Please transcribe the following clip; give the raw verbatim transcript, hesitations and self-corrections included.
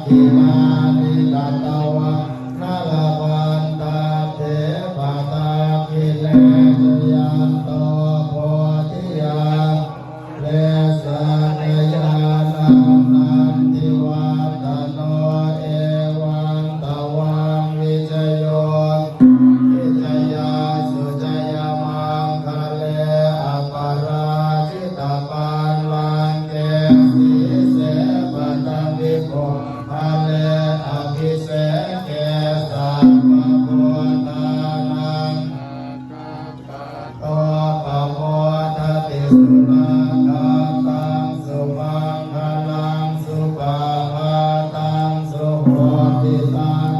Yāni katvāna labhantatthe padakkhiṇe. Jayanto bodhiyā mūle sakyānaṃ nandivaḍḍhano, evaṃ tvaṃ vijayo hohi jayassu jayamaṅgale, aparājitapallaṅke sīse paṭhavipokkhare, abhiseke sabbabuddhānaṃ aggappatto pamodati. Sunakkhattaṃ sumaṅgalaṃ supabhātaṃ suhuṭṭhitaṃ